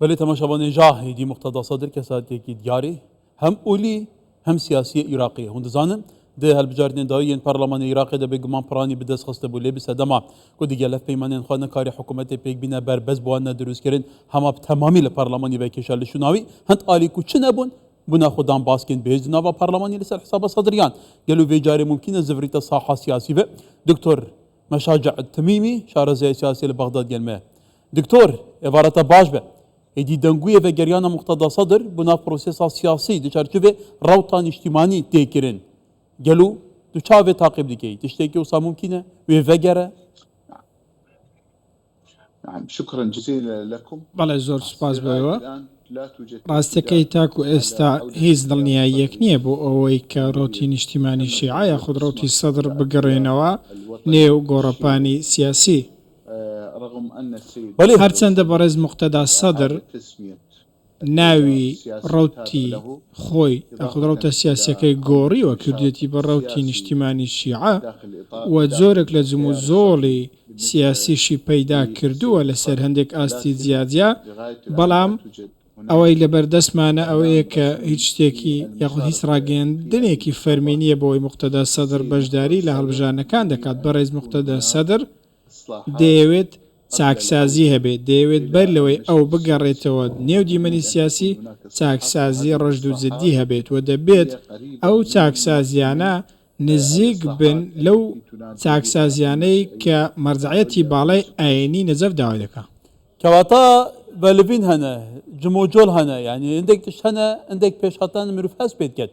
بەلێ تەماشاوانێ ژا هێدی موقتەدا سەدر کەسایەتیەکی دیارێ هەم ئۆلی هەم سیاسیە ئیراقیە. هûn dizanin di hilbijartinên dawî yên parlemanê Iraqê de bêguman piranî bi dest xistibû lê bi sedema ku digel hevpeymanên xwe nekarî hikûmetê pêk bîne berbest bi wan nedirûstkirin hema bi temamî li parlemanî vekêşa li şûna wî hind alî ku çi nebûn bûna xwe dan baskên bihêz di nava parlemanî li ser hesaba Sedriyan. Gelo vê carê mumkîn e zivrîte saha siyasî be? Doktor Meşace Timîmî şarezayê siyasî li Bexdad gel me ye. Diktor, êvara te baş be. Êdî dengûyê vegeriyana Muqteda Sedr bo nav prosesa siyasî di çarçovê rewta nîştîmanî tê kirin. Gelo tu çawa vê taqîb dikeyî? Tiştekî wisa mumkîn e? Wê vegere? بەڵێ زۆر سوپاس بۆ ئێوە. ڕاستیەکەی تاکو ئێستا هیچ دڵنیاییەک نییە بۆ ئەوەی کە ڕەوتی نیشتیمانی شیعە یاخود ڕەوتی سەدر بگەڕێنەوە نێو گۆڕەپانی سیاسی. هەرچەندە بەڕێز موقتەدا سەدر ناوی ڕەوتی خۆی یاخود ڕەوتە سیاسیەکەی گۆڕیوە کردویەتی بە ڕەوتی نیشتیمانی شیعە و جۆرێک لە جموجۆڵی سیاسیشی پەیدا کردووە لەسەر هەندێک ئاستی جیاجیا، بەڵام ئەوەی لەبەردەستمانە ئەوەیە کە هیچ شتێکی یاخود هیچ ڕاگەیەندنێکی فەرمی نییە بەوەی موقتەدا سەدر بەشداری لە هەڵبژاردنەکان دەکات، بەڕێز موقتەدا سەدر دەیەوێت چاکسازی هەبێت، دەیەوێت بەر لەوەی ئەو بگەڕێتەوە نێو دیمەنی سیاسی، چاکسازی ڕژد و جددی هەبێت و دەبێت ئەو چاکسازییانە نزیک بن لەو چاکسازییانەی کە مەرجەعیەتی باڵای ئایینی نەجەف داوای دەکات. کەواتە بەلڤین هەنە، جموجۆڵ هەنە، یانی هەندێک تشت هەنە، هەندێک پێشهاتان مرۆڤ هەست پێ دکەت.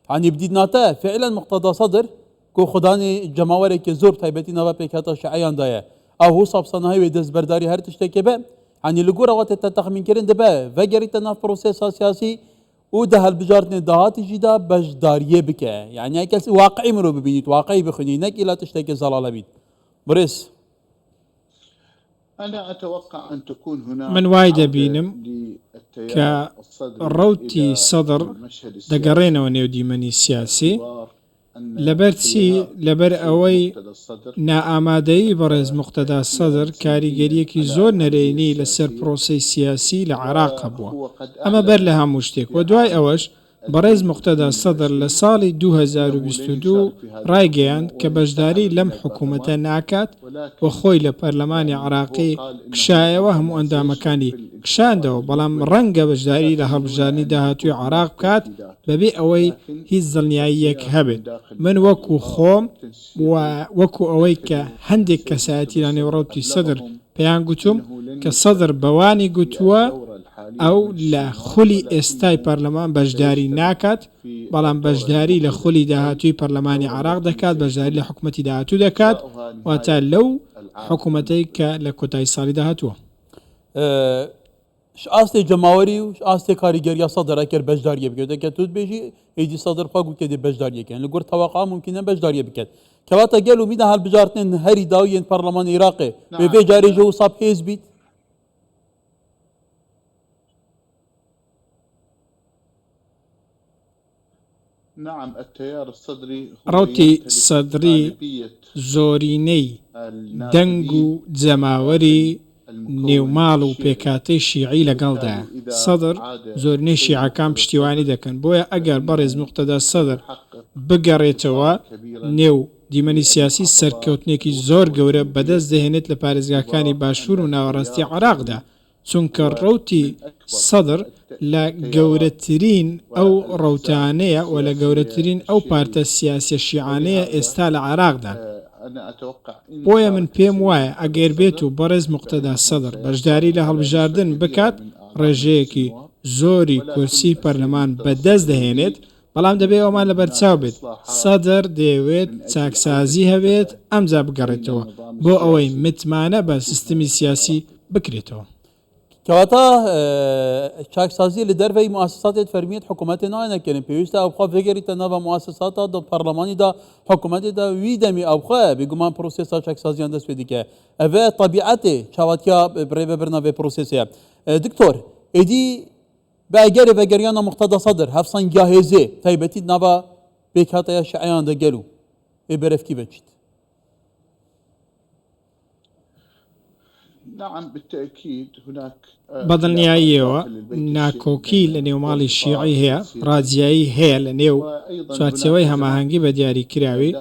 یانی بدیدناتە فعلا موقتەدا سەدر کو خودانی جەماوەرێکی زۆر تایبەتی ناڤ پێکهاتە شیعەیان دایە ئەو هوسا بسەناهی وێ دەستبەرداری هەر تشتێکێ بێ یانی li gora wate te texmînkirin dibe vegerîte nav prosesa siyasî û di hilbijartinê dahatî jî de beşdariyê bike yanî heke waqî mirov bibînît waqî bixwînî nek îla tiştekê zelal hebît birêz. من وای دەبینم کە ڕەوتی سەدر دەگەڕێنەوە نێو دیمەنی سیاسی، لەبەر چی؟ لەبەر ئەوەی نائامادەیی بەڕێز موقتەدا سەدر کاریگەرییەکی زۆر نەرێنی لەسەر پرۆسەی سیاسی لە عێراق هەبووە. ئەمە بەر لە هەموو شتێک و دوای ئەوەش بەڕێز موقتەدا سەدر لە ساڵی 2022 ڕایگەیاند کە بەشداری لەم حکوومەتە ناکات و خۆی لە پەرلەمانی عێراقی کشایەوە، هەموو ئەندامەکانی کشاندەوە، بەڵام ڕەنگە بەشداری لە هەڵبژاردنی داهاتووی عێراق بکات بەبێ ئەوەی هیچ دڵنیاییەک هەبێت. من وەکو خۆم و وەکو ئەوەی کە هەندێک کەسایەتی لە نێو ڕەوتی سەدر پێیان گوتووم کە سەدر بەوانی گوتووە ئەو لە خولی ئێستای پەرلەمان بەشداری ناکات، بەڵام بەشداری لە خولی داهاتووی پەرلەمانی عێراق دەکات، بەشداری لە حکومەتی داهاتوو دەکات، واتە لەو حکومەتەی کە لە کۆتایی ساڵی داهاتووە. ش ئاستێ جەماوەری و ش ئاستێ کاریگەریا سەدر ئەکەر بەشداریە بکەێت ئەکە تو بێژی ئیدی سەدر خوا گوتێ دێ بەشداریە کەن لە گۆر تەوەقع مومکینە بەشداریە بکەێت کەواتە گەل و میدە هەڵبژارتنێن هەری داویێن پەرلەمان عێراقێ وێ vê carê ji wisa pêz bît. ڕەوتی سەدری زۆرینەی دەنگ و جەماوەری نێو ماڵ و پێکهاتەی شیعی لەگەڵدایە، سەدر زۆرینەی شیعەکان پشتیوانی دەکەن، بۆیە ئەگەر بەڕێز موقتەدا سەدر بگەڕێتەوە نێو دیمەنی سیاسی سەرکەوتنێکی زۆر گەورە بەدەست دەهێنێت لە پارێزگاکانی باشوور و ناوەڕاستی عێراقدا، چونکە ڕەوتی سەدر لە گەورەترین ئەو ڕەوتانەیە و لە گەورەترین ئەو پارتە سیاسیە شیعانەیە ئێستا لە عێراقدان. بۆیە من پێم وایە ئەگەر بێت و بەڕێز موقتەدا سەدر بەشداری لە هەڵبژاردن بکات ڕێژەیەکی زۆری کورسی پەرلەمان بەدەست دەهێنێت، بەڵام دەبێ ئەوەمان لەبەرچاو بێت سەدر دەیەوێت چاکسازی هەبێت ئەمجا بگەڕێتەوە بۆ ئەوەی متمانە بە سیستمی سیاسی بکرێتەوە. کەواتە چاکسازی لە دەرڤەی موئەسەساتێت فەرمیەت حکوومەتێ نایەنە کردن پێویستە ئەو خوا ڤێگەریتە ناڤ موئەسەساتا دە پەرلەمانیدا حکوومەتێدا وی دەمی ئەو خوا بێگومان پرۆسێسا چاکسازیان دەست پێ دیکە ئەڤ تەبیعەتێ چاواتیا بڕێڤەبرنا ڤێ پرۆسێسەیە دکتۆر ئێدی بە ئەگەرێ ڤەگەریانا موقتەدا سەدر هەڤسەنگیا هێزێ تایبەتی ناڤا پێکهاتەیا شیعەیان دە گەل و ئێ بەرەڤکی ڤەچیت. بەدڵنیاییەوە ناکۆکی لە نێو ماڵی شیعی هەیە، ڕاجیایی هەیە لە نێو چوارچێوەی هەماهەنگی بە دیاریکراوی،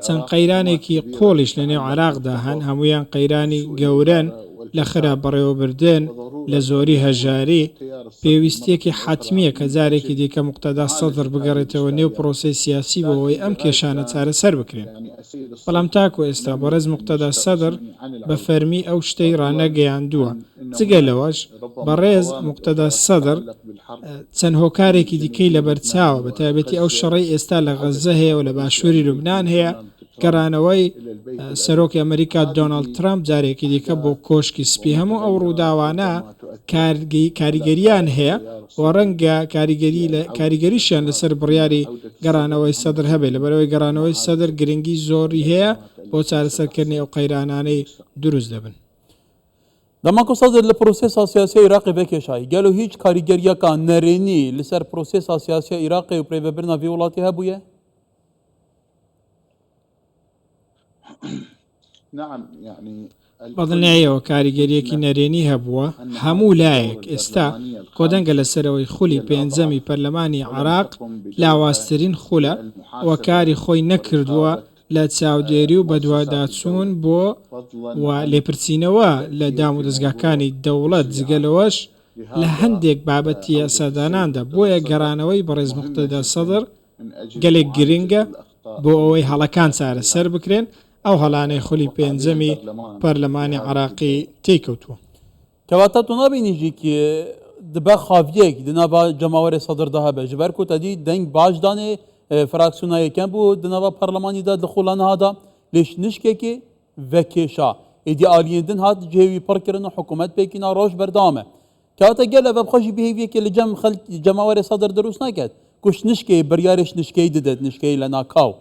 چەند قەیرانێکی قووڵیش لە نێو عێراقدا هەن، هەموویان قەیرانی گەورەن لە خراپ بەڕێوەبردن، لە زۆری هەژاری، پێویستییەکی حەتمییە کە جارێکی دیکە موقتەدا سەدر بگەڕێتەوە نێو پرۆسەی سیاسی بۆ ئەوەی ئەم کێشانە چارەسەر بکرێن. بەڵام تاکو ئێستا بەڕێز موقتەدا سەدر بە فەرمی ئەو شتەی ڕانەگەیاندووە. جگە لەوەش بەڕێز موقتەدا سەدر چەند هۆکارێکی دیکەی لەبەرچاوە، بەتایبەتی ئەو شەڕەی ئێستا لە غەززە هەیە و لە باشووری لوبنان هەیە، گەڕانەوەی سەرۆکی ئەمریکا دۆناڵد ترەمپ جارێکی دیکە بۆ کۆشکی سپی، هەموو ئەو ڕووداوانە کاریگەرییان هەیە و ڕەنگە کاریگەریشیان لەسەر بڕیاری گەڕانەوەی سەدر هەبێت، لەبەرئەوەی گەڕانەوەی سەدر گرنگی زۆری هەیە بۆ چارەسەرکردنی ئەو قەیرانانەی دروست دەبن. دەما ku Sadr li prosesa siyasiya Iraqê vekêşayî, gelo hîç karîgeriyeka nerênî li ser prosesa siyasiya Iraqê û birêvebirina vî welatî hebûye? بەدڵنیاییەوە کاریگەرییەکی نەرێنی هەبووە، هەموو لایەک ئێستا کۆدەنگە لەسەرئەوەی خولی پێنجەمی پەرلەمانی عێراق لاوازترین خولە و کاری خۆی نەکردووە لە چاودێری و بەدواداچوون بۆ و لێپرسینەوە لە دامودەزگاکانی دەوڵەت، جگە لەوەش لە هەندێک بابەتی یاساداناندا، بۆیە گەڕانەوەی بەڕێز موقتەدا سەدر گەلێک گرنگە بۆ ئەوەی هەڵەکان چارەسەر بکرێن، ئەو هەڵانەی خولی پێنجەمی پەرلەمانی عێراقی تێیکەوتووە. کەواتە تۆ نابینی ژی ک دبە خاڤیەک di nava cemawerê Sadr de hebe ji ber ku te dî deng baş danê fraksiyona yekem bû di nava parlemanî de di xula niha de lê ji nişkekê vekêşa. Êdî aliyên din hat cihê wî pir kirin û hikûmet pêkîna roj berdewam e. Kewate gel ev bi xwe jî bihêviyekê li cem xelk cemawerê Sadr dirûst neket ku ji nişkeyê biryarê ji nişkeyî dide nişkeyê li nakaw.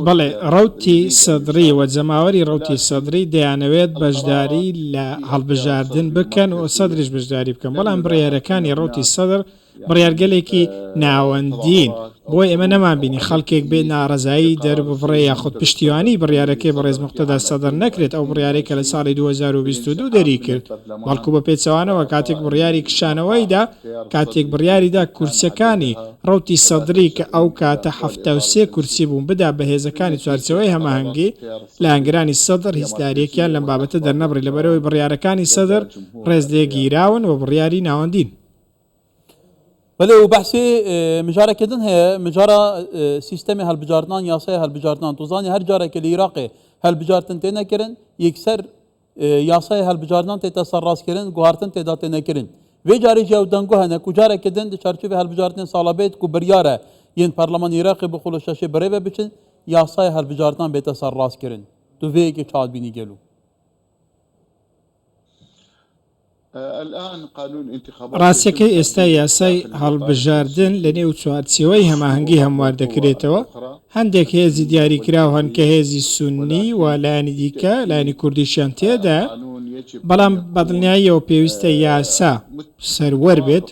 بەڵێ، ڕەوتی سەدری و جەماوەری ڕەوتی سەدری دەیانەوێت بەشداری لە هەڵبژاردن بکەن و سەدریش بەشداری بکەن، بەڵام بڕیارەکانی ڕەوتی سەدر بڕیارگەلێکی ناوەندین، بۆیە ئێمە نەمانبینی خەڵکێک بێت ناڕەزایی دەرببڕێ یاخود پشتیوانی بڕیارەکەی بەڕێز موقتەدا سەدر نەکرێت، ئەو بڕیارەی کە لە ساڵی 2022 دەریکرد، بەڵکو بە پێچەوانەوە کاتێک بڕیاری کشانەوەی دا، کاتێک بڕیاری دا کورسیەکانی ڕەوتی سەدری کە ئەو کاتە 73 کورسی بوون بدا بە هێزەکانی چوارچێوەی هەماهەنگی، لایەنگرانی سەدر هیچ لاریەکیان لەم بابەتە دەرنەبڕی لەبەرئەوەی بڕیارەکانی سەدر ڕێزلێگیراون و بڕیاری ناوەندین. بەلێ و بەحسێ مژارەکە دن هەیە مژارا سیستەمی هەلبجاردنان یاسای هەلبجاردنان تو زانی هەر جارێکە لە عێراقێ هەلبجارتن تێ نەکردن یەکسەر یاسای هەلبجاردنان تێتە سەرڕاستکردن گوهارتن تێدا تێ نەکردن vê carê jî ew dengo hene ku careke din di çarçovê hilbijartinên sala bêt ku biryar e yên parlemanê Iraqê bi xul û şeşê birêve biçin yasaya hilbijartinan bête serrastkirin. Tu vê yekê çawa dibînî gelo? ڕاستیەکەی ئێستا یاسای هەڵبژاردن لەنێو چوارچێوەی هەماهەنگی هەموار دەکرێتەوە، هەندێک هێزی دیاریکراو هەن کە هێزی سوننی و لایەنی دیکە، لایەنی کوردیشیان تێدایە، بەڵام بەدڵنیاییەوە پێویستە یاسا سەروەر بێت،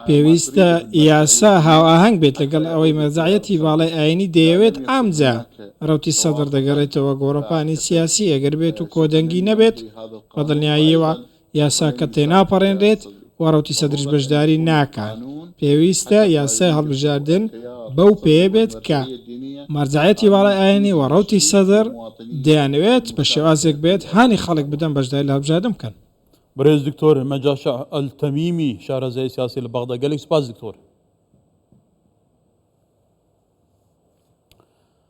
پێویستە یاسا هاوئاهەنگ بێت لەگەڵ ئەوەی مەرجەعیەتی باڵای ئایینی دەیەوێت، ئامجا ڕەوتی سەدر دەگەڕێتەوە گۆڕەپانی سیاسی، ئەگەر بێت و کۆدەنگی نەبێت، بەدڵنیاییەوە یاساکە تێناپەڕێنرێت و ڕەوتی سەدریش بەشداری ناکات، پێویستە یاسای هەڵبژاردن بەو پێیە بێت کە مەرجەعیەتی باڵای ئایینی و ڕەوتی سەدر دەیانەوێت بە شێوازێک بێت هانی خەڵک بدەن بەشداری لە هەڵبژاردن بکەن. بەرێز دکتۆر مەجاشع ئەلتەمیمی شارەزای سیاسی لە بەغدا گەلێک سوپاس دکتۆر.